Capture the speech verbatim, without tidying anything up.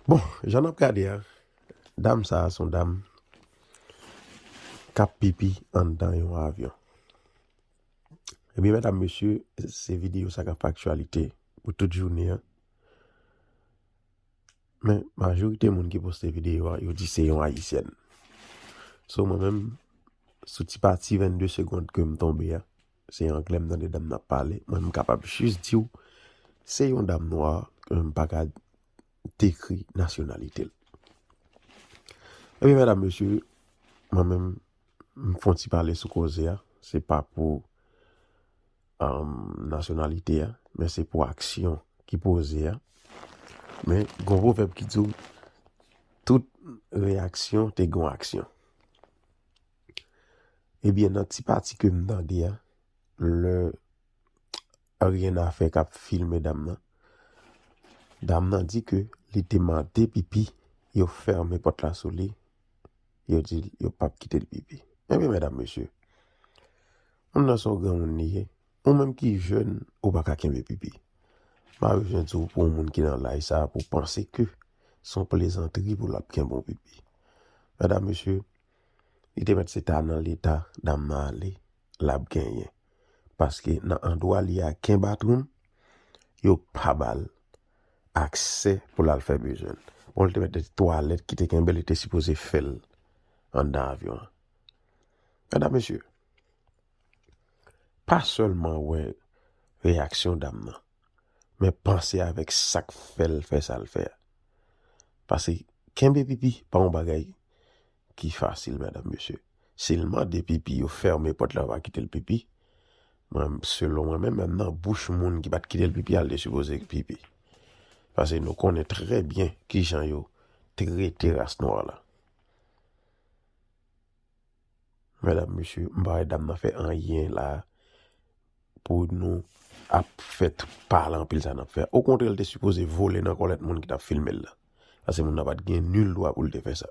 Bon, jan n ap gade a, dam sa a se yon dam k ap pipi anndan yon avyon. Ebyen, medam, mesye, se videyo sa k ap fè aktyalite pou tout jounen an. Men, majorite moun ki poste videyo a, yo di se yon Ayisyèn. So, mwen menm, sou ti pati vennde segonn ke m tonbe a, se anglè m tande dam nan ap pale, mwen m kapab jis di w, se yon dam nwa, ke m pa ka dekri nasyonalite l. Ebyen, medam, mesye, mwen menm, m fè yon ti pale sou koze a, se pa pou um, nasyonalite a, men se pou aksyon ki poze a. Men, gon pwovèb ki di w, tout reyaksyon te gon aksyon. Ebyen, nan ti pati ke m tande a, lè Rien à faire k ap filme dam nan, dam nan di ke li te mande pipi, yo fèmen pòt la sou li, yo di yo p ap kite l pipi. Ebyen, medam, mesye, moun nan se yon granmoun li ye. Ou menm ki jèn, ou pa ka kenbe pipi. M pa bezwen di w pou yon moun ki nan laj sa a pou w panse ke se yon plezantri pou l ap kenbe yon pipi. Medam, mesye, li te mèt se ta nan leta dam nan ale, l ap genyen. Paske nan andwa li a ken batwoum, yo pa ba l aksè pou l al fè bezwen l. Bon, li te mèt de twalèt ki te kenbe, li te sipoze fè l anndan avyon an. Medam, mesye, pa sèlman wè reyaksyon dam nan, men panse avèk sa k fè l fè sa l fè a. Paske kenbe pipi pa yon bagay ki fasil, medam, mesye. Si l mande pipi, yo fèmen pòt la, yo pa kite l pipi. Mwen, selon mwen menm, menm nan bouch moun ki pa t kite l pipi a, l te sipoze pipi. Paske nou konnen trè byen kijan yo trete ras nwa la. Medam, mesye, m pa wè dam nan fè anyen la pou nou ap fè tout pale anpil sa n ap fè. Okontrè, l te sipoze vole nan kòlèt moun ki t ap filme l la. Paske moun nan pa t gen nil dwa pou l te fè sa.